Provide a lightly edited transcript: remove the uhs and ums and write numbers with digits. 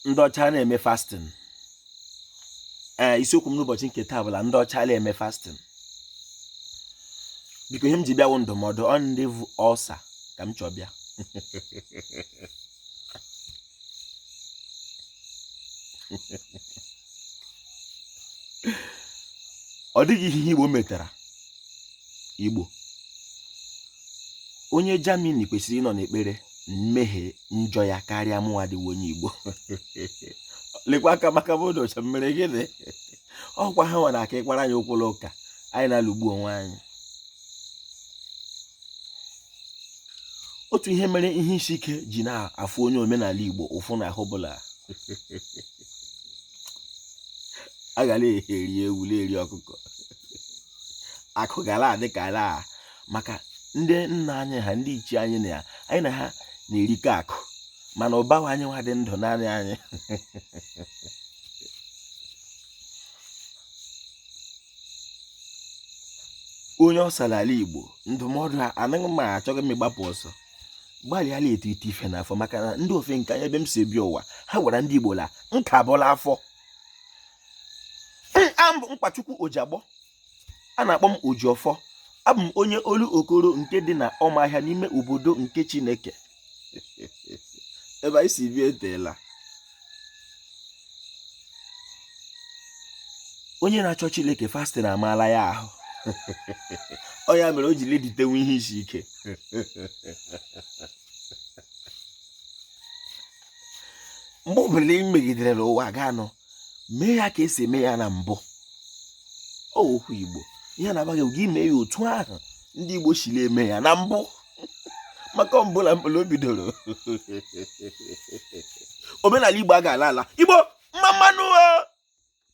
Ndị ọcha na-eme fasting. Ee, isiokwu m n'ụbọchị nke taa bụ la ndị ọcha na-eme fasting. Biko, ihe m ji bịa wụ ndụmọdụ ọ ndị vu ulcer ka m chọ bịa. Ọ dịghị ihe Igbo metara Igbo. Onye Germany kwesịrị ịnọ n'ekpere mmehie njọ ya karịa mụnwa dịwa onye Igbo. Lekwa aka maka m ụdọcha mere gịnị? Ọkwa ha nwere aka ịkwara anyị ụkwụla ụka anyị na-alụgbu onwe anyị. Otu ihe mere ihe isi ike ji na-afụ onye omenala Igbo ụfụ n'ahụ bụ la a gara eri ewu eri ọkụkọ, akụ gara adị ka ala, maka ndị nna anyị ha, ndị ichie anyị na anyị na ha na-erikọ akụ, mana ụbawa anyị nwa dị ndụ naanị anyị. Onye ulcer n'ala Igbo, ndụmọdụ a anaghị m achọghị m ịgbapụ ọsọ. Gbalịala etu ite ife n'afọ, maka na ndị ofe nke anya ebe m si ebi ụwa ha gwara ndị Igbo la nka bụla afọ. Abụ Mkpachukwu Ojiagbọ, a na-akpọ m Ojiọfọ. Abụ m onye olu okoro nke dị na Ọmahịa n'ime obodo nke Chineke. Ebe anyị si bịa eteela. Onye na-achọ Chineke, fasting amaala ya ahụ. Ọ ya mere o ji leditewe ihe isi ike. Mgbe ọbụla ị megidere n'ụwa, gaa nụ mee ya ka esi eme ya na mbụ. Ọ okwu Igbo ihe na-agbaghị gị, mee ya otu ahụ ndị Igbo siri eme ya na mbụ, maka mbụ na mkpụrụ o bidoro omenala Igbo a ga-ala ala Igbo mma mmanụ o.